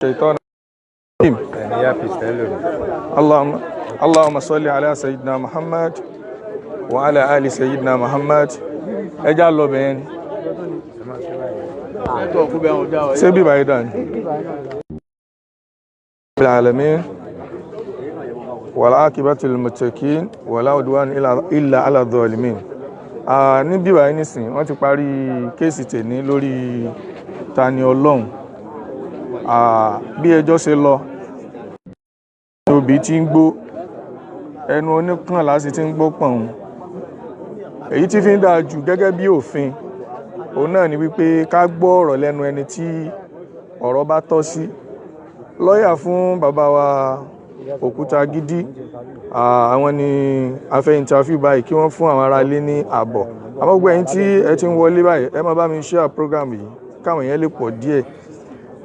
الشيطان الرجيم. اللهم اللهم صل على سيدنا محمد وعلى آل سيدنا محمد. Ẹ já lọ bẹ́ẹ̀ ni. Ṣé bí báyìí dà ní. العالمين والعاقبة للمتقين ولا عدوان إلا على الظالمين. Ní bí báyìí nísìn, wọ́n ti parí case tèní lórí Tani Olohun. Bí ẹjọ́ ṣe lọ, obì tí ń gbó ẹnu oníkànlá sì ti ń gbó pọ̀n. Èyí tí fi ń dáa jù gẹ́gẹ́ bí òfin òun náà ni wípé ká gbọ́ ọ̀rọ̀ lẹ́nu ẹni tí ọ̀rọ̀ bá tọ́ sí. Lọ́ọ̀yà fún bàbá wa Òkútagídí, àwọn ni a fẹ́ interview báyìí kí wọ́n fún àwọn ará ilé ní àbọ̀. Àmọ́ gbogbo ẹ̀yin tí ẹ ti ń wọlé báyìí, ẹ máa bá mi share program yìí káwọn èèyàn lè pọ̀ díẹ̀.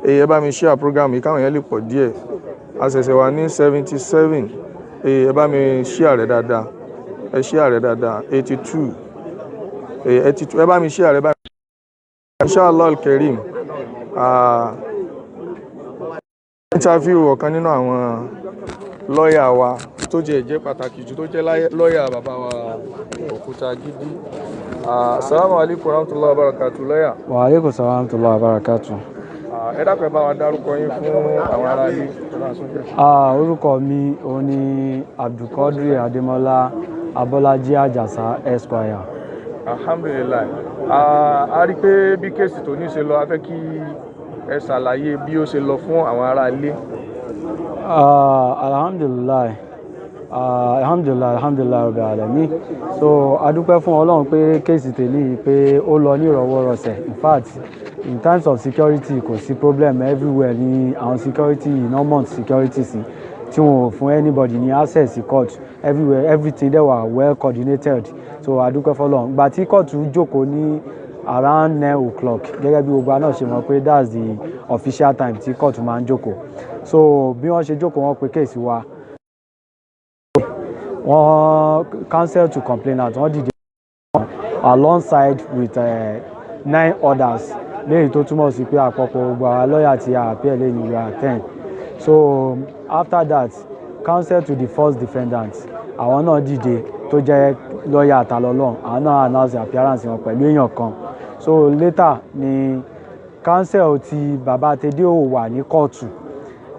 Ẹ bá mi share program yìí káwọn èèyàn lè pọ̀ díẹ̀. A ṣẹ̀ṣẹ̀ wà ní 77. Ẹ bá mi share rẹ̀ dáadáa, ẹ share rẹ̀ dáadáa. 82, 82. Ẹ bá mi share rẹ̀ bá mi. Inshallah al-Karim, interview ọ̀kan nínú àwọn lọ́ọ̀yà wa tó jẹ́ pàtàkì jù, tó jẹ́ lọ́ọ̀yà bàbá wa Òkútagídí. Assalamu alaikum warahmatullahi wabarakatuh, lọ́ọ̀yà. Wa alaikum salam warahmatullahi wabarakatuh. Ẹ dákun, ẹ bá wa dárúkọ yín fún àwọn ará ilé. Orúkọ mi òun ni Abdulkadir Adémọ́lá Abọ́lájí Àjàsá Esquire. Alhamdulillahi. A rí i pé bí case tó ní ṣe lọ, a fẹ́ kí ẹ ṣàlàyé bí ó ṣe lọ fún àwọn ará ilé. Alhamdulillahi, alhamdulillahi, alhamdulillahi rabbil alamin. So a dúpẹ́ fún Ọlọ́run pé case tèmi yìí pé ó lọ ní ìrọ̀wọ́rọsẹ̀. In fact, in terms of security, kò sí problem. Everywhere ní àwọn security normal security sí tí wọn ò fún anybody ní access sí court. Everywhere, everything dey were well coordinated, so a dúpẹ́ fọlọ́run. Ìgbà tí court jókòó ní around 9 o'clock, gẹ́gẹ́ bí gbogbo wa náà ṣe mọ̀ pé that's the official time tí court máa ń jókòó. So bí wọ́n ṣe jókòó, wọ́n pe case wa. Wọ́n counsel to complainant, wọ́n dìde alongside with nine others, léyìí tó túmọ̀ sí pé àpapọ̀ gbogbo àwọn lọ́ọ̀yà tí a appear lẹ́yìn, we are 10. So after that, counsel to the first defendant, àwọn náà dìde, tó jẹ́ lọ́ọ̀yà Talọ́lọ́run, àwọn náà announce the appearance wọn pẹ̀lú èèyàn kan. So later ni counsel ti bàbá Teddy ò wà ní kóòtù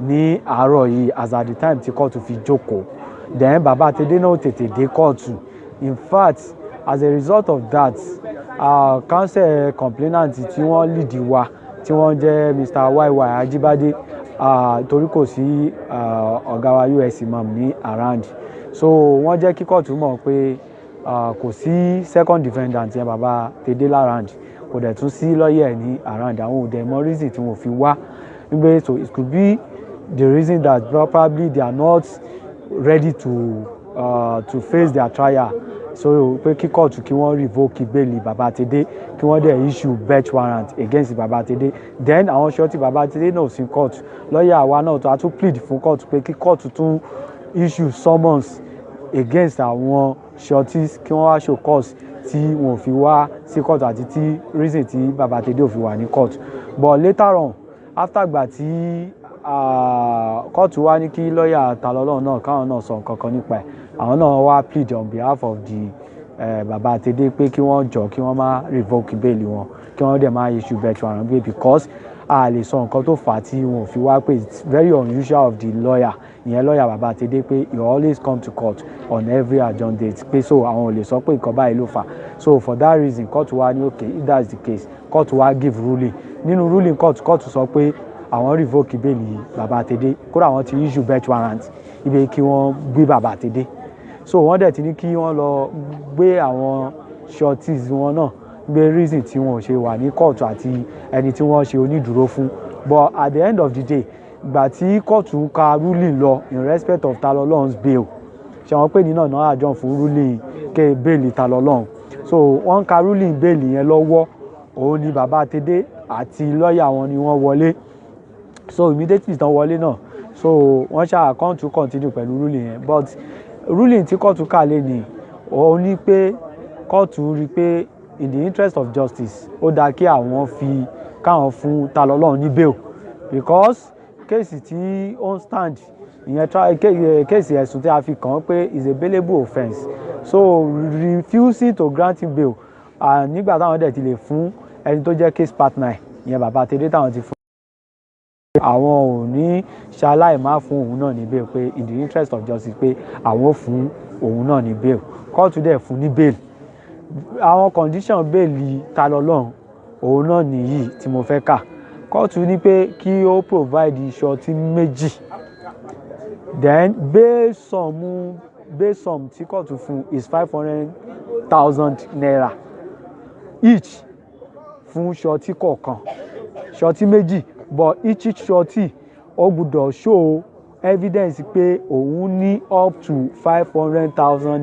ní àárọ̀ yìí as at the time tí kóòtù fi jókòó. Then bàbá Teddy náà ò tètè dé kóòtù. In fact, as a result of that, counsel complainant tí wọ́n lead wa, tí wọ́n jẹ́ Mr. YY Ajibade, torí kò sí ọ̀gá wa US Imam ní around, so wọ́n jẹ́ kí kóòtù mọ̀ pé kò sí second defendant yẹn, bàbá Teddy, around, kò dẹ̀ tún sí lọ́yẹ̀ ní around. Àwọn ò dẹ̀ mọ reason tí wọ́n fi wá wípé so it could be the reason that probably they are not ready to face their trial. So pé kí kóòtù kí wọ́n revoke bail bàbá Teddy, kí wọ́n dẹ̀ issue bench warrant against bàbá Teddy. Then àwọn surety bàbá Teddy náà sí court. Lọ́ọ̀yà wa náà tó a tún plead fún court pé kí court tún issue summons against àwọn sureties, kí wọ́n wá show cause tí wọn ò fi wá sí court àti tí reason tí bàbá Teddy ò fi wà ní court. But later on, after gbà tí kóòtù wá ní kí lọ́ọ̀yà Talọ́lọ́run náà káwọn náà sọ nǹkan kan nípa ẹ̀, àwọn náà wá plead on behalf of the bàbá Teddy pé kí wọ́n jọ kí wọ́n má revoke bail wọn, kí wọ́n dẹ̀ má issue bench warrant pé because a lè sọ nǹkan tó fà á tí wọn ò fi wá, pé it's very unusual of the lawyer, ìyẹn lawyer bàbá Teddy, pé he always come to court on every adjourned date, pé so àwọn ò lè sọ pé nǹkan báyìí ló fà. So for that reason, court wá ní okay, if that's the case, court wá give ruling. Nínú ruling court, court sọ pé àwọn revoke bail bàbá Teddy, kódà wọ́n ti issue bench warrant ibi kí wọ́n gbé bàbá Teddy. So wọ́n dẹ̀ ti ní kí wọ́n lọ gbé àwọn sureties wọn náà, gbé reason tí wọn ò ṣe wà ní kóòtù àti ẹni tí wọ́n ṣe onídùúró fún. But at the end of the day, ìgbà tí kóòtù ń ka ruling lọ in respect of Talọ́lọ́run's bail, ṣe wọ́n pè ní náà náà adjourn fún ruling ké bail Talọ́lọ́run. So wọ́n ń ka ruling bail yẹn lọ́wọ́, òun ni bàbá Teddy àti lọ́ọ̀yà wọn ni wọ́n wọlé. So immediately tán wọlé náà, so wọ́n ṣáà come to continue pẹ̀lú ruling yẹn. But ruling tí kóòtù kà lé ní òun ní pé kóòtù rí i pé in the interest of justice, ó dáa kí àwọn fi káwọn fún Talọ́lọ́run ní bail because Case tí ó ń stand ìyẹn, case ẹ̀sùn tí a fi kàn án pé is a bailable offence, so refusing to grant him bail, nígbà táwọn dẹ̀ ti lè fún ẹni tó jẹ́ case partner ẹ̀, ìyẹn Bàbá Tẹ́lẹ̀, táwọn ti fún, àwọn ò ní ṣaláì má fún òun náà ní bail, pé in the interest of justice, pé àwọn ò fún òun náà ní bail. Kóòtù dẹ̀ fún ní bail. Àwọn condition bail Ta Lọ́lọ́run òun náà nìyí tí mo fẹ́ kà. Kóòtù ní pé kí ó provide surety 2. Then bail sum tí kóòtù fún is ₦500,000 each fún surety kọ̀ọ̀kan, surety 2, but each surety ó gbọ́dọ̀ show evidence pé òun ní up to ₦500,000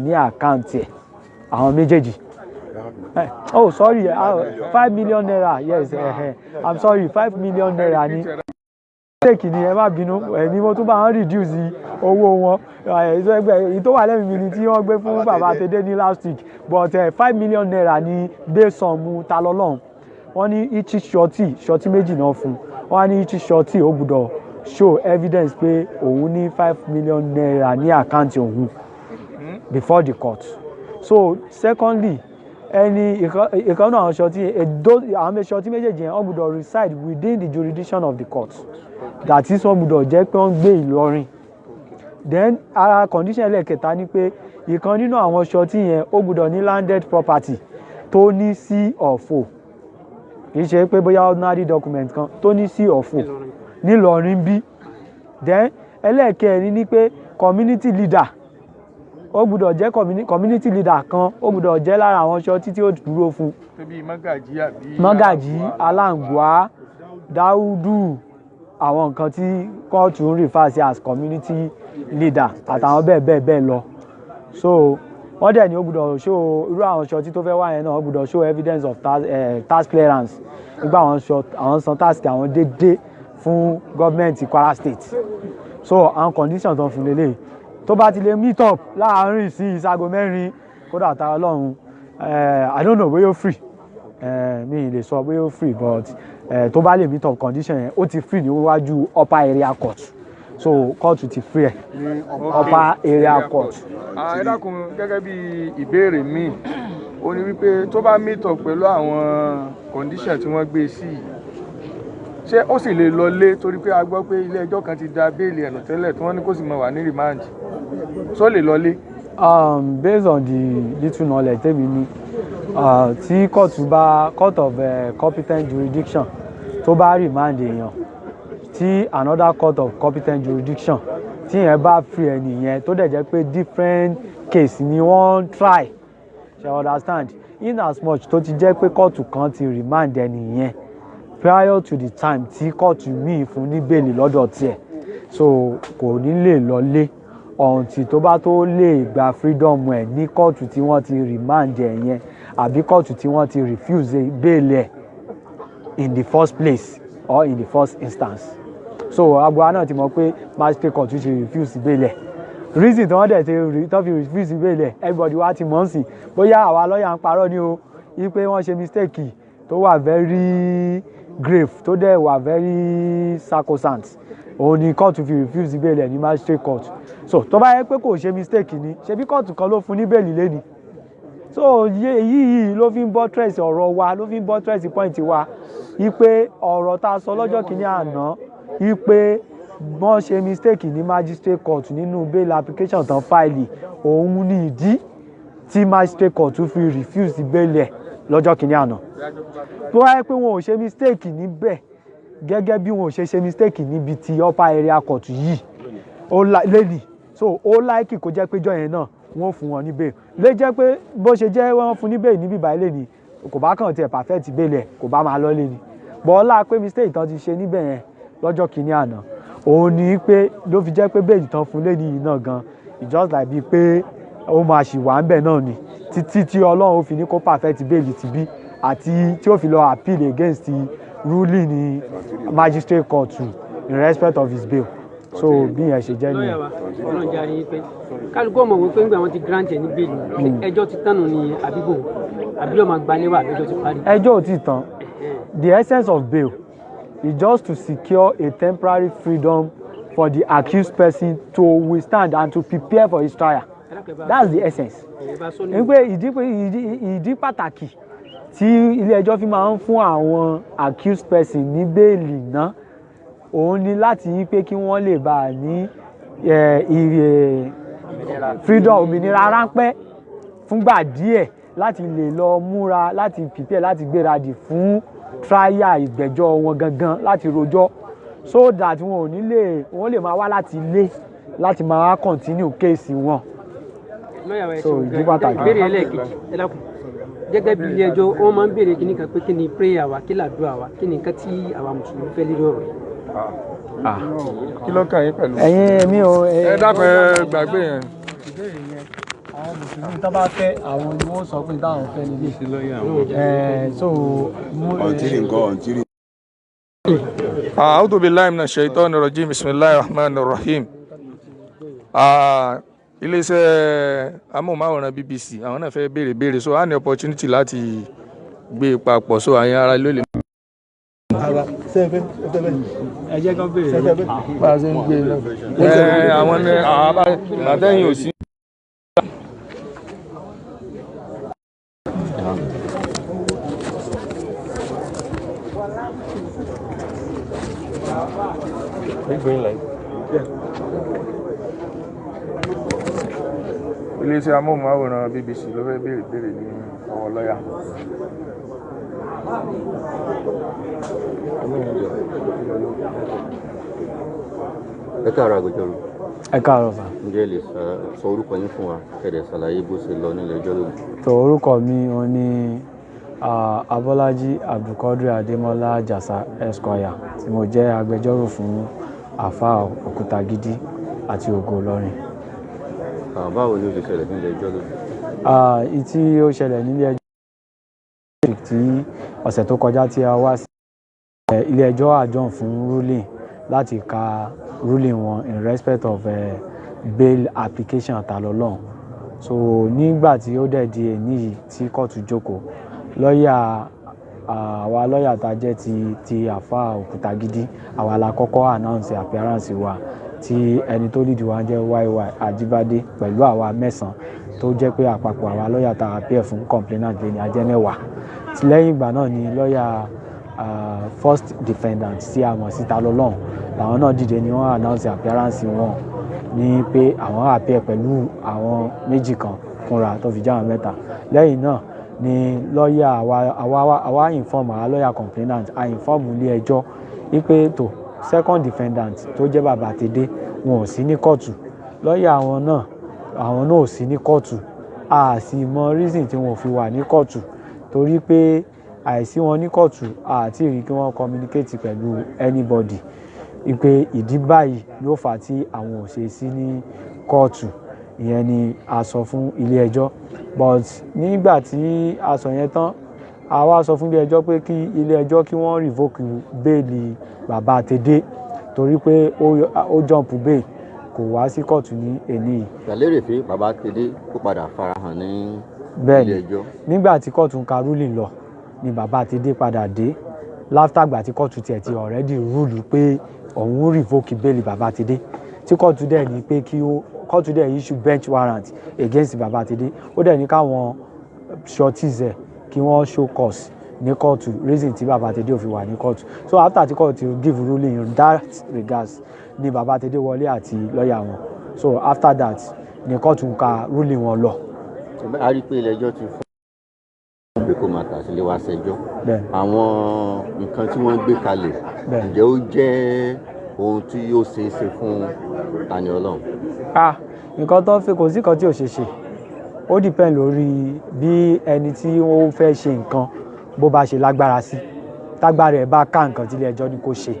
ní account ẹ̀, àwọn méjèèjì. Oh sorry, ₦5 million, yes, I'm sorry, ₦5 million ní mistake ni, ẹ má bínú. Ẹ̀mí mo tún bá wọn reduce owó wọn. Èyí tó wà lẹ́mìí mi ni tí wọ́n gbé fún Bàbá Tẹ́dẹ́ ní last week, but ₦5 million ní bail sum Ta Lọ́lọ́run. Wọ́n ní each surety, surety 2 náà fún wọ́n ní each surety ó gbọ́dọ̀ show evidence pé òun ní ₦5 million ní account òun before the court. So secondly, ẹni ìkan náà, àwọn surety, àwọn surety méjèèjì yẹn, wọ́n gbọ́dọ̀ reside within the jurisdiction of the court, that is, wọ́n gbọ́dọ̀ jẹ́ pé wọ́n gbé Ìlọrin. Then ara condition ẹlẹ́kẹta ni pé ìkan nínú àwọn surety yẹn, ó gbọ́dọ̀ ní landed property tó ní C of O, kì í ṣe pé bóyá ordinary document kan, tó ní C of O nílọrin bí. Then ẹlẹ́ẹ̀kẹrin ni pé community leader, ó gbọ́dọ̀ jẹ́ community leader kan, ó gbọ́dọ̀ jẹ́ lára àwọn surety tí ó dúró fún. Tóbi mọ́gàjí àbí? Mọ́gàjí, aláǹgbá, dáúdù, àwọn nǹkan tí kóòtù ń refer sí as community leader àtàwọn bẹ́ẹ̀ bẹ́ẹ̀ bẹ́ẹ̀ lọ. So wọ́n dẹ̀ ní ó gbọ́dọ̀ show, irú àwọn surety tó fẹ́ wá yẹn náà, ó gbọ́dọ̀ show evidence of tax clearance nígbà àwọn sọ àwọn san tax àwọn déédéé fún gọ́ọ̀mẹ̀ntì Kwara State. So àwọn condition tó ń fún lélẹ̀, tó bá ti lè meet up láàárín sí ìsago 4, kódà Ta Ọlọ́run, I don't know bóyá ó free, mi ì lè sọ bóyá ó free, but tó bá lè meet up condition yẹn, ó ti free níwájú Upper Area Court. So court ti free ẹ̀, Upper Area Court. Ẹ dákun, gẹ́gẹ́ bí ìbéèrè míì, ó ní wípé tó bá meet up pẹ̀lú àwọn condition tí wọ́n gbé sí yìí, ṣé ó sì lè lọlé? Torí pé a gbọ́ pé ilé ẹjọ́ kan ti da bail ẹ̀ nù tẹ́lẹ̀, tí wọ́n ní kó sì máa wà ní remand. Ṣó lè lọlé? Based on the little knowledge tèmi ní, tí kóòtù bá, court of competent jurisdiction tó bá remand èèyàn, tí another court of competent jurisdiction tí yẹn bá free ẹni yẹn, tó dẹ̀ jẹ́ pé different case ni wọ́n try, ṣe understand, in as much tó ti jẹ́ pé kóòtù kan ti remand ẹni yẹn prior to the time tí kóòtù míì fún ní bail lọ́dọ̀ tiẹ̀, so kò ní lè lọlé until tó bá tó lè gba freedom ẹ̀ ní kóòtù tí wọ́n ti remand ẹ̀ yẹn, àbí kóòtù tí wọ́n ti refuse bail ẹ̀ in the first place or in the first instance. So agbowa náà ti mọ̀ pé magistrate court ti refuse bail ẹ̀. Reason tí wọ́n dẹ̀ ti rí tó fi refuse bail ẹ̀, everybody wá ti mọ̀ ń sìn, bóyá àwa lọ́ọ̀yà ń parọ́ ni o, wípé wọ́n ṣe mistake tó wà very grave, tó dẹ̀ wà very sacrosanct, òun ni court fi refuse bail ẹ̀ ní magistrate court. So tó bá yẹ pé kò ṣe mistake ni, ṣebí court kan ló fún ní bail lẹ́ni. So èyí yìí ló fi ń buttress ọ̀rọ̀ wa, ló fi ń buttress point wa, wípé ọ̀rọ̀ tá a sọ lọ́jọ́ kìíní àná, wípé wọ́n ṣe mistake ní magistrate court nínú bail application tán file, òun ní ìdí tí magistrate court fi refuse bail ẹ̀ lọ́jọ́ kìíní àná. Tó wáyé pé wọn ò ṣe mistake níbẹ̀, gẹ́gẹ́ bí wọn ò ṣe ṣe mistake níbi ti Upper Area Court yìí ó lẹ́nìí, so ó likely kó jẹ́ pé jọ́ yẹn náà wọ́n fún wọn ní bail. Lè jẹ́ pé bó ṣe jẹ́ wọ́n fún ní bail níbí báyìí lẹ́nìí, kò bá kàn tiẹ̀ perfect bail ẹ̀, kò bá máa lọ lẹ́nìí bọ́lá pé mistake tán ti ṣe níbẹ̀ yẹn lọ́jọ́ kìíní àná, òun ni pé ló fi jẹ́ pé bail tán fún lẹ́nìí yìí náà gan, it's just like bíi pé ó máa ṣì wà ń bẹ̀ náà ni títí tí Ọlọ́run ó fi ní kó perfect bail ti bí, àti tí ó fi lọ appeal against the ruling ní magistrate court in respect of his bail. So bí yẹn ṣe jẹ́ Lọ́yà nìyẹn. wa, Ọlọ́run jẹ́ àríyìn pé kálukú ọmọ wípé ńgbà wọn ti grant ẹ̀ ní bail, ẹjọ́ ti tánu ní àbíbò, àbí ọmọ gbalẹ́wà, àbíjọ́ ti parí? Ẹjọ́ ò tí ì tán. The essence of bail It's just to secure a temporary freedom for the accused person to withstand and to prepare for his trial. That's the essence. Wípé ìdí pàtàkì tí ilé ẹjọ́ fi máa ń fún àwọn accused person ní bẹ́ẹ̀lì náà, òun ni láti yí pé kí wọ́n lè bá a ní freedom, òmìnira ráńpẹ́ fúngbà díẹ̀, láti lè lọ múra, láti prepare, láti gbéradì fún trial, ìgbẹ́jọ́ wọn gangan, láti rojọ́, so that wọn ò ní lè, wọ́n lè máa wá láti ilé láti máa continue case wọn. So ìdí pàtàkì. Ìbéèrè ẹlẹ́ẹ̀kejì, ẹ dákun, gẹ́gẹ́ bí ilé ẹjọ́, wọ́n máa ń béèrè kíní kan pé kí ni prayer wa, kí làdúrà wa, kí ni nǹkan tí àwa mùsùlùmí fẹ́ lórí ọ̀rọ̀ yìí? Kí ló kàn yín pẹ̀lú? Ẹ̀yin mi ò. Ẹ dákun, ẹ gbàgbé yẹn. Ìbéèrè yẹn, àwọn mùsùlùmí tó bá fẹ́, àwọn ni wọ́n sọ pé táwọn fẹ́ nílé ẹ̀ so. Ọ̀ntìrì nǹkan ọ̀ntìrì. أعوذ بالله من الشيطان الرجيم، بسم الله الرحمن الرحيم. Iléeṣẹ́ amóhùnmáwòrán BBC, àwọn náà fẹ́ béèrè béèrè, so a ní opportunity láti gbé e papọ̀, so àyàn ara ló lè. Ẹ jẹ́ kó béèrè. Bá a ṣe ń gbé e lọ. Ẹ àwọn ní àwọn àtẹ̀yìn ò sí. Are you going live? Yeah. Iléeṣẹ́ amóhùnmáwòrán BBC ló fẹ́ béèrè béèrè ní ọwọ́ lọ́yà. Ẹ káàárọ̀, agbẹjọ́rò. Ẹ káàárọ̀ sà. Ǹjẹ́ ẹ lè sọ orúkọ yín fún wa, kẹ́ dẹ̀ ṣàlàyé bó ṣe lọ nílé ẹjọ́ lónìí? Tó, orúkọ mi òun ni Abọ́lájí Abdulkadir Adémọ́lá Àjàsà Esquire, tí mo jẹ́ agbẹjọ́rò fún Àfáà Òkútagídí àti Ògo Ìlọrin. Báwo ni ó ṣe ṣẹlẹ̀ nílé ẹjọ́ lónìí? Ìyí tí ó ṣẹlẹ̀ nílé ẹjọ́ tí ọ̀sẹ̀ tó kọjá tí a wá sí ilé ẹjọ́ adjourn fún ruling, láti ka ruling wọn in respect of bail application Talọ́lọ́hun. So nígbà tí ó dẹ̀ di èní yìí tí kóòtù jókòó, lọ́ọ̀yà àwa, lọ́ọ̀yà tá a jẹ́ ti Àfáà Òkútagídí, àwa la kọ́kọ́ announce appearance wa, tí ẹni tó lead wa jẹ́ YY Ajíbádé, pẹ̀lú àwa mẹ́sàn-án, tó jẹ́ pé àpapọ̀ àwa lọ́ọ̀yà tá a appear fún complainant lé ní a jẹ́ 10. Lẹ́yìn ìgbà náà ni lọ́ọ̀yà first defendant tí a mọ̀ sí Talọ́lọ́hun, làwọn náà dìde ni wọ́n announce appearance wọn ní pé àwọn appear pẹ̀lú àwọn méjì kan kúnra, tó fi jẹ́ àwọn mẹ́ta. Lẹ́yìn náà ni lọ́ọ̀yà àwa inform, àwa lọ́ọ̀yà complainant, a inform ilé ẹjọ́ wípé tó second defendant tó jẹ́ Bàbá Tèdè, wọn ò sí ní kóòtù. Lọ́ọ̀yà àwọn náà, àwọn náà ò sí ní kóòtù. A sì mọ reason tí wọn ò fi wà ní kóòtù, torí pé àìsí wọn ní kóòtù, àti rí kí wọ́n communicate pẹ̀lú anybody wípé ìdí báyìí ló fà á tí àwọn ò ṣe sí ní kóòtù. Ìyẹn ni a sọ fún ilé ẹjọ́. But nígbà tí a sọ yẹn tán, a wá sọ fún ilé ẹjọ́ pé kí ilé ẹjọ́ kí wọ́n revoke bail Bàbá Tèdè, torí pé ó jump bail, kò wá sí kóòtù ní èní yìí. Ìgbàlérè pé Bàbá Tèdè kó padà farahàn ní Bẹ́ẹ̀ni. ilé ẹjọ́. Nígbà tí kóòtù ń ka ruling lọ ni Bàbá Tèdè padà dé, látàgbà tí kóòtù tiẹ̀ ti already rule pé òun revoke bail Bàbá Tèdè, tí kóòtù dẹ̀ ní pé kí ó, kóòtù dẹ̀ issue bench warrant against Bàbá Tèdè. Ó dẹ̀ ní káwọn sureties ẹ̀ kí wọ́n show cause ní kóòtù reason tí Bàbá Tèdè ò fi wà ní kóòtù. So after tí kóòtù give ruling in that regards ni Bàbá Tèdè wọlé àti lọ́ọ̀yà wọn. So after that ni kóòtù ń ka ruling wọn lọ. A rí i pé ilé ẹjọ́ ti fún pé kó máa tà sílé wá ṣẹjọ́. Bẹ́ẹ̀. Àwọn nǹkan tí wọ́n gbé kalẹ̀, Bẹ́ẹ̀. ǹjẹ́ ó jẹ́ ohun tí yóò ṣeé ṣe fún Tani Olohun? Ah, nǹkan tó ń fi, kò sí nǹkan tí ò ṣe ṣe. Ó depend lórí bí ẹni tí ó fẹ́ ṣe nǹkan bó bá ṣe lágbára sí. Tágbára ẹ̀ bá ká nǹkan tí ilé ẹjọ́ ní kó ṣe,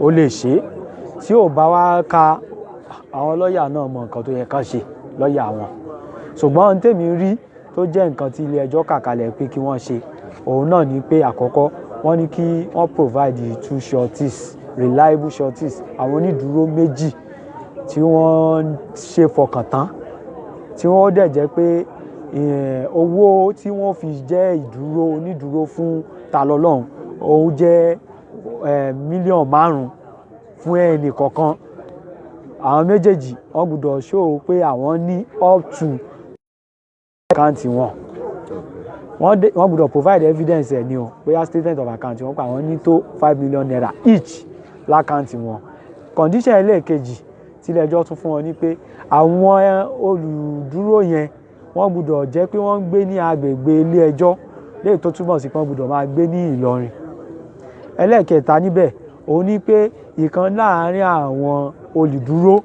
ó lè ṣe é. Tí ò bá wá ka, àwọn lọ́ọ̀yà náà mọ nǹkan tó yẹ kán ṣe, lọ́ọ̀yà wọn. Ṣùgbọ́n ohun tèmi rí tó jẹ́ nǹkan tí ilé ẹjọ́ kà kalẹ̀ pé kí wọ́n ṣe, òun náà ni pé àkọ́kọ́, wọ́n ní kí wọ́n provide two sureties, reliable sureties, àwọn onídùúró méjì tí wọ́n ṣe fọkàn tán, tí wọ́n dẹ̀ jẹ́ pé owó tí wọ́n fi jẹ́ ìdúró, onídùúró fún Talọ́lọ́hun, òun jẹ́ mílíọ̀nù 5 fún ẹnì kọ̀ọ̀kan. Àwọn méjèèjì, wọ́n gbọ́dọ̀ show pé àwọn ní up to account wọn. Wọ́n gbọ́dọ̀ provide evidence ẹ̀ ní o, bóyá statement of account wọn, pé àwọn ní tó ₦5 million each l'account wọn. Condition ẹlẹ́ẹ̀kejì tí ilé-ẹjọ́ tún fún wọn ní pé àwọn olùdúró yẹn, wọ́n gbọ́dọ̀ jẹ́ pé wọ́n ń gbé ní agbègbè ilé-ẹjọ́, léyìí tó túmọ̀ sí pé wọ́n gbọ́dọ̀ máa gbé ní Ìlọrin. Ẹlẹ́ẹ̀kẹta níbẹ̀, òun ní pé ìkan láàárín àwọn olùdúró,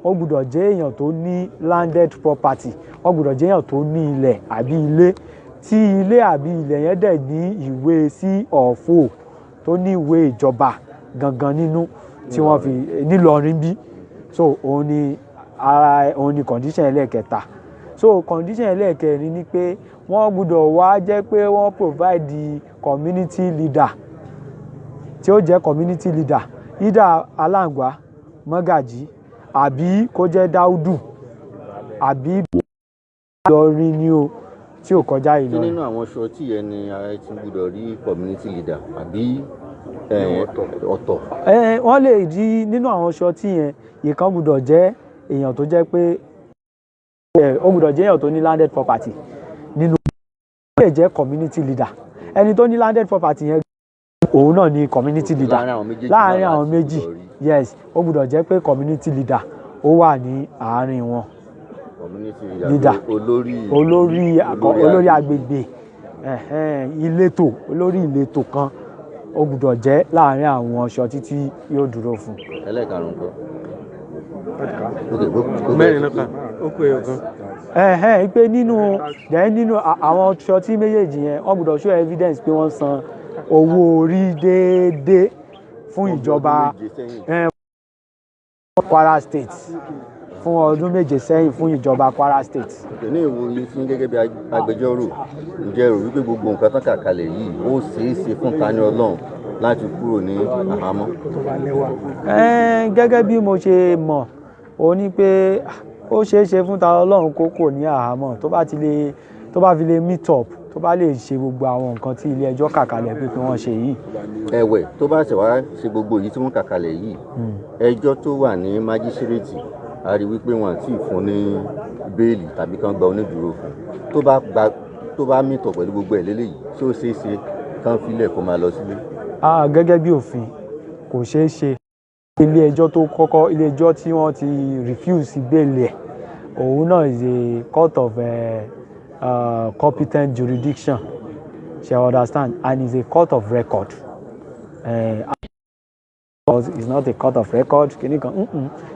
ó gbọ́dọ̀ jẹ́ èèyàn tó ní landed property. Wọ́n gbọ́dọ̀ jẹ́ èèyàn tó ní ilẹ̀ àbí ilé, tí ilé àbí ilẹ̀ yẹn dẹ̀ ní ìwé C of O, tó ní ìwé ìjọba gangan nínú tí wọ́n fi nílọrin bí. So òun ni ara, òun ni condition ẹlẹ́ẹ̀kẹta. So condition ẹlẹ́ẹ̀kẹrin ni pé wọ́n gbọ́dọ̀ wá jẹ́ pé wọ́n provide the community leader, tí ó jẹ́ community leader, either Aláǹgbá, Mọ́gàjí, àbí kó jẹ́ Dáúdù, àbí Ìlọrin ni o, tí ò kọjá Ṣé Ìlọrin. nínú àwọn surety yẹn ni ẹ ti gbọ́dọ̀ rí community leader àbí ọ̀tọ̀? Wọ́n lè rí nínú àwọn surety yẹn. Ìkan gbọ́dọ̀ jẹ́ èèyàn tó jẹ́ pé ó gbọ́dọ̀ jẹ́ èèyàn tó ní landed property nínú, ó lè jẹ́ community leader. Ẹni tó ní landed property yẹn, òun náà ni community leader. Láàárín àwọn méjèèjì Láàárín náà àwọn láti méjì. gbọ́dọ̀ rí. Yes, ó gbọ́dọ̀ jẹ́ pé community leader ó wà ní àárín wọn. Community Leader. leader, olórí Olórí agbègbè, ẹ̀hẹ́n, ìletò, olórí ìletò kan, ó gbọ́dọ̀ jẹ́ láàárín àwọn surety tí yóò dúró fún. Ẹlẹ́karùn-ún kọ́? Ok, gbogbo Mẹ́rin náà kà ó kó ẹyọ kan. Ẹ̀hẹ́n, pé nínú, then nínú àwọn surety méjèèjì yẹn, wọ́n gbọ́dọ̀ show evidence pé wọ́n san owó orí déédéé fún ìjọba ọdún 7 sẹ́yìn. Kwara State, fún ọdún 7 sẹ́yìn, fún ìjọba Kwara State. Ok, ní ìwòye tí gẹ́gẹ́ bí agbẹjọ́rò, ǹjẹ́ rò wípé gbogbo nǹkan tán kà kalẹ̀ yìí, ó ṣeé ṣe fún Tani Olohun láti kúrò ní àhámọ́? Gẹ́gẹ́ bí mo ṣe mọ̀, ó ní pé ó ṣeé ṣe fún Tani Olohun kó kò ní àhámọ́, tó bá fi lè meet up, tó bá lè ṣe gbogbo àwọn nǹkan tí ilé ẹjọ́ kà kalẹ̀ pé kí wọ́n ṣe yìí. Ẹ̀wẹ̀, tó bá ṣe wá ṣe gbogbo èyí tí wọ́n kà kalẹ̀ yìí, ẹjọ́ tó wà ní májísírèètì, a rí wípé wọn àti fún ní béèlì tàbí kán gba onídùúró fún, tó bá gba, tó bá meet up pẹ̀lú gbogbo ẹ̀ lélẹ́yìí, ṣé ó ṣeé ṣe kán filẹ̀ kó máa lọ sílé? Ah, gẹ́gẹ́ bí òfin, kò ṣeé ṣe. Ilé ẹjọ́ tó kọ́kọ́, ilé ẹjọ́ tí wọ́n ti refuse bail ẹ̀, òun náà is a court of competent jurisdiction, ṣe understand, and is a court of record. It's not a court of record kìíní kan,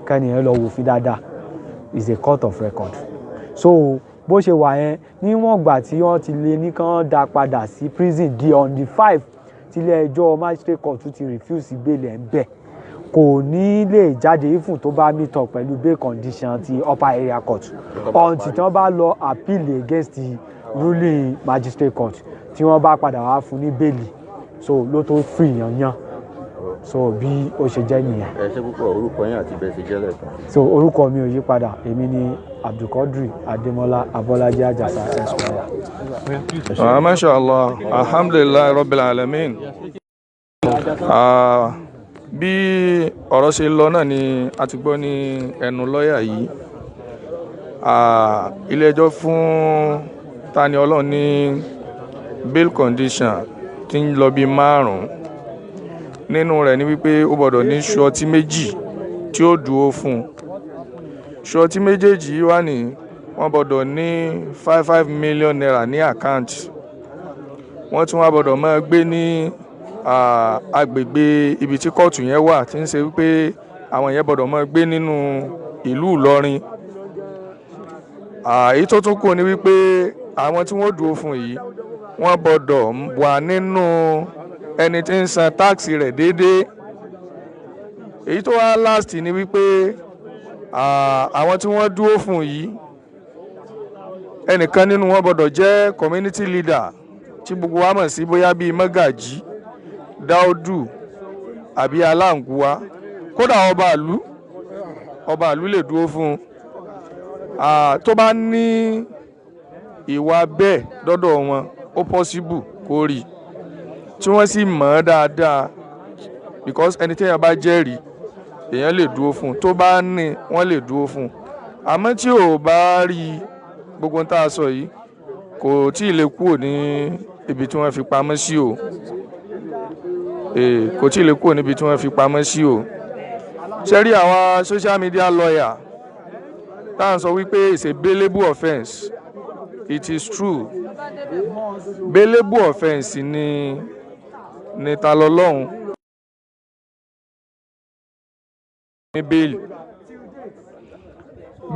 kẹ́ni ẹ lọ wò fi dáadáa, is a court of record. So bó ṣe wà yẹn, níwọ̀n ìgbà tí wọ́n ti lè ní kán dá padà sí prison di on the 5, tí ilé ẹjọ́ magistrate court tún ti refuse bail ẹ̀ ń bẹ̀, kò ní lè jáde even tó bá meet up pẹ̀lú bail condition ti upper area court, until tí wọ́n bá lọ appeal against the ruling magistrate court, tí wọ́n bá padà wá fún ní bail, so ló tó free yanyan. So bí ó ṣe jẹ́ nìyẹn. Ẹ ṣe púpọ̀. Orúkọ yín àti bẹ́ẹ̀ ṣe jẹ́ lẹ́ẹ̀kan. So orúkọ mi ò yí padà, èmi ni Abdulkadri Adémọ́lá Abọ́lájí Àjàsà, Esquire. Ah, masha Allah, alhamdulillahi rabbil alamin. Ah, bí ọ̀rọ̀ ṣe lọ náà ni a ti gbọ́ ní ẹnu lọ́ọ̀yà yìí. Ah, ilé-ẹjọ́ fún Tani Olohun ní bail condition tí ń lọ bí márùn-ún. Nínú rẹ̀ ni wípé ó gbọ́dọ̀ ní surety méjì tí ó dúró fún un. Surety méjèèjì yìí wà ní wọ́n gbọ́dọ̀ ní ₦5 5 million ní account. Wọ́n tún wá gbọ́dọ̀ máa gbé ní agbègbè ibi tí kóòtù yẹn wà, tí ń ṣe wípé àwọn yẹn gbọ́dọ̀ máa gbé nínú ìlú Ìlọrin. Èyí tó tún kù ni wípé àwọn tí wọ́n dúró fún yìí, wọ́n gbọ́dọ̀ wà nínú ẹni tí ń san tax rẹ̀ déédéé. Èyí tó wá last ni wípé àwọn tí wọ́n dúró fún yìí, ẹnìkan nínú wọn gbọ́dọ̀ jẹ́ community leader, tí gbogbo wa mọ̀ sí bóyá bíi mọ́gàjí, dáódù àbí aláǹgùwá, kódà ọba ìlú, ọba ìlú lè dúró fún un. Tó bá ní ìwà bẹ́ẹ̀ dọ́dọ̀ wọn, ó possible kó rí, tí wọ́n sì mọ̀ ọ́n dáadáa. Because ẹni tí èèyàn bá jẹ́rìí, èèyàn lè dúró fún un. Tó bá ní, wọ́n lè dúró fún un. Àmọ́ tí ò bá rí gbogbo tá a sọ yìí, kò tí ì lè kúrò ní ibi tí wọ́n fi pamọ́ sí o. Kò tí ì lè kúrò níbi tí wọ́n fi pamọ́ sí o. Ṣé rí àwọn social media lawyer tá à ń sọ wípé it's a bailable offence? It is true, bailable offence ni Ta Lọ́lọ́run ní bail.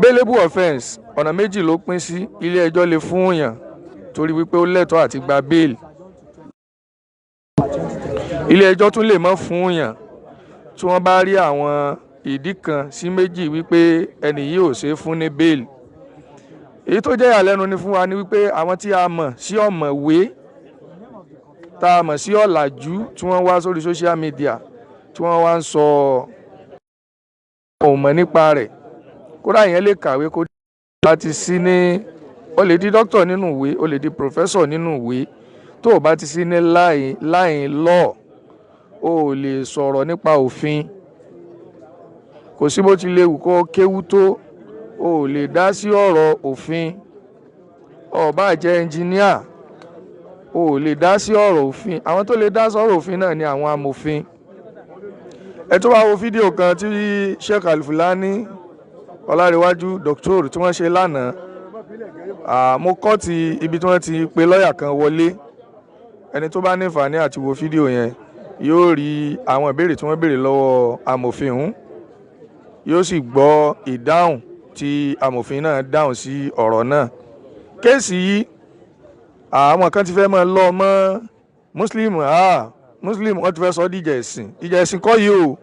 Bailable offence, ọ̀nà méjì ló pín sí. Ilé ẹjọ́ lè fún yàn torí wípé ó lẹ́tọ̀ọ́ àti gba bail. Ilé ẹjọ́ tún lè má fún yàn tí wọ́n bá rí àwọn ìdí kan sí méjì wípé ẹni yìí ò ṣe é fún ní bail. Èyí tó jẹ́ ìyàlẹ́nu ni fún wa ni wípé àwọn tí a mọ̀ sí ọ̀mọ̀wé, tá a mọ̀ sí ọ̀làjú, tí wọ́n wá sórí social media, tí wọ́n wá ń sọ òun mọ̀ nípa rẹ̀. Kódà yẹn lè kàwé kó bá ti sí ní, o lè di doctor nínú ìwé, o lè di professor nínú ìwé, tó o bá ti sí ní line law, o ò lè sọ̀rọ̀ nípa òfin. Kò sí bó ti lè wù kó kéwú tó, o ò lè dá sí ọ̀rọ̀ òfin. Ó bá jẹ́ engineer, o ò lè dá sí ọ̀rọ̀ òfin. Àwọn tó lè dá sọ̀rọ̀ òfin náà ni àwọn amòfin. Ẹ tó wá wo fídíò kan tí Sheikh Alfulani Ọlárẹ̀wájú doctor tí wọ́n ṣe lánàá, mo kọ́ ti ibi tí wọ́n ti pe lọ́ọ̀yà kan wọlé. Ẹni tó bá nífààní àti wo fídíò yẹn yóò rí àwọn ìbéèrè tí wọ́n béèrè lọ́wọ́ amòfin ọ̀hún, yóò sì gbọ́ ìdáhùn tí amòfin náà dáhùn sí ọ̀rọ̀ náà. Case yìí, àwọn kan ti fẹ́ máa lọ mọ́ Muslim. Muslim, wọ́n ti fẹ́ sọ díjà ẹ̀sìn. Ìjà ẹ̀sìn kọ́ yìí o.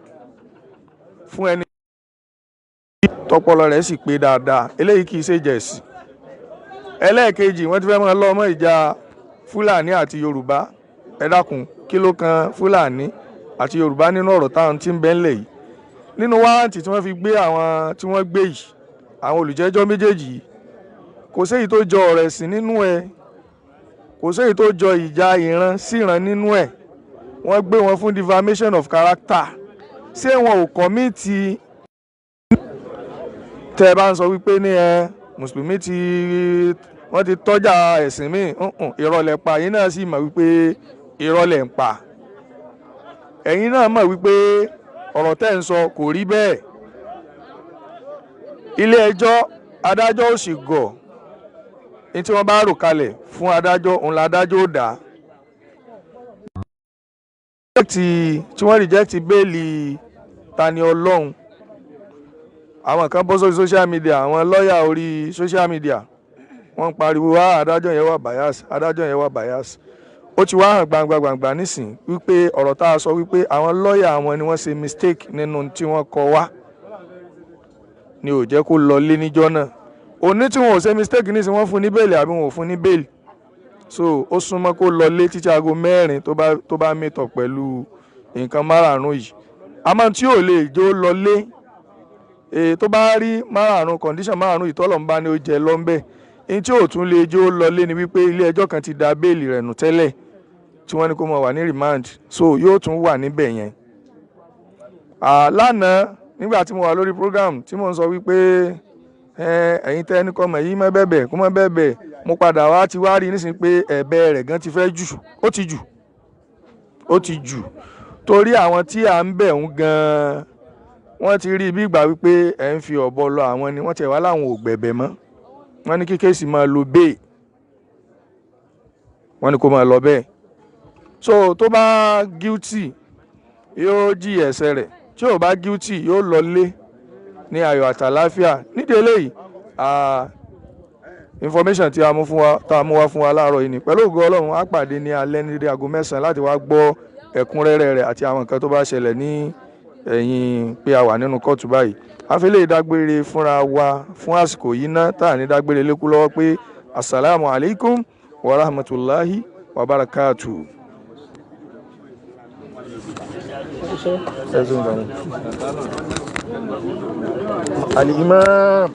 Fún ẹni tọpọlọ rẹ̀ sì pé dáadáa, eléyìí kì í ṣe ìjà ẹ̀sìn. Ẹlẹ́ẹ̀kejì, wọ́n ti fẹ́ máa lọ mọ́ ìjà Fúlàní àti Yorùbá. Ẹ dákun, kí ló kan Fúlàní àti Yorùbá nínú ọ̀rọ̀ táwọn tí ń bẹ ńlẹ̀ yìí? Nínú warrant tí wọ́n fi gbé àwọn tí wọ́n gbé yìí, àwọn olùjẹ́jọ́ méjèèjì yìí, kò séyìí tó jọ ọ̀rọ̀ ẹ̀sìn nínú ẹ̀, kò séyìí tó jọ ìjà ìran síran nínú ẹ̀. Wọ́n gbé wọn fún defamation of character. Ṣé wọn ò commit? Tẹ́ ẹ bá ń sọ wípé ní ẹ mùsùlùmí tí wọ́n ti tọ́jà ẹ̀sìn míì, irọ́ lẹ pa. Ẹ̀yin náà sì mọ̀ wípé irọ́ lẹ ń pa. Ẹ̀yin náà mọ̀ wípé ọ̀rọ̀ tẹ́ ń sọ kò rí bẹ́ẹ̀. Ilé ẹjọ́, adájọ́ ò sì gọ̀. Ní tí wọ́n bá rò kalẹ̀ fún adájọ́, òun la adájọ́ ò dá. Tí wọ́n reject bail Tani Olohun, àwọn kan bọ́ sórí social media, àwọn lọ́ọ̀yà orí social media, wọ́n ń pariwo wá, adájọ́ yẹn wà bias, adájọ́ yẹn wà bias. Ó ti wá hàn gbangba gbangba nísìn wípé ọ̀rọ̀ tá a sọ wípé àwọn lọ́ọ̀yà àwọn ni wọ́n ṣe mistake nínú tí wọ́n kọ wá ni ò jẹ́ kó lọ lé níjọ́ náà. Òní tí wọn ò ṣe mistake nísìn, wọ́n fún ní bail àbí wọn ò fún ní bail? So ó súnmọ́ kó lọ lé títí aago 4 tó bá meet up pẹ̀lú nǹkan márààrún yìí. Àmọ́ tí ò lè jó lọ lé, tó bá rí márààrún, condition márààrún yìí, tọ́lọ̀ ń bá ní ó jẹ lọ́nbẹ̀ ní tí ò tún lè jó lọ lé ni wípé ilé ẹjọ́ kan ti da bail rẹ̀ nù tẹ́lẹ̀, tí wọ́n ní kó máa wà ní remand, so yóò tún wà níbẹ̀ yẹn. Lánàá, nígbà tí mo wà lórí program tí mo ń sọ wípé ẹ̀yin tẹ́ ẹni kọ́ mọ̀ yìí mọ́ bẹ̀bẹ̀ kó mọ́ bẹ̀bẹ̀, mo padà wá ti wá rí nísìnyí pé ẹ̀bẹ̀ rẹ̀ gan ti fẹ́ jù, ó ti jù, ó ti jù, torí àwọn tí à ń bẹ̀ ń gan wọ́n ti rí bí ìgbà wípé ẹ̀ ń fi ọ̀bọ lọ àwọn ni. Wọ́n ti wá láwọn ò gbẹ̀bẹ̀ mọ́. Wọ́n ní kí case máa lo bẹ́ẹ̀, wọ́n ní kó máa lọ bẹ́ẹ̀. So tó bá guilty, yóò jìyà ẹ̀ṣẹ̀ rẹ̀. Tí ò bá guilty, yóò lọ lé ní ayọ̀ àtàláfíà. Nídìí eléyìí, information tí a mú fún wa, tá a mú wá fún wa láàárọ̀ yìí ni. Pẹ̀lú ògo Ọlọ́run, á pàdé ní alẹ́ ní aago 9 láti wá gbọ́ ẹ̀kúnrẹ́rẹ́ rẹ̀ àti àwọn nǹkan tó bá ṣẹlẹ̀ ní ẹ̀yìn pé a wà nínú kóòtù báyìí. A fi lè dágbére fúnra wa fún àsìkò yìí ná, tá à ní dágbére lékú lọ́wọ́ pé asalaamu alaykum wa rahmatulahi wa barakatuh. Al-Imam.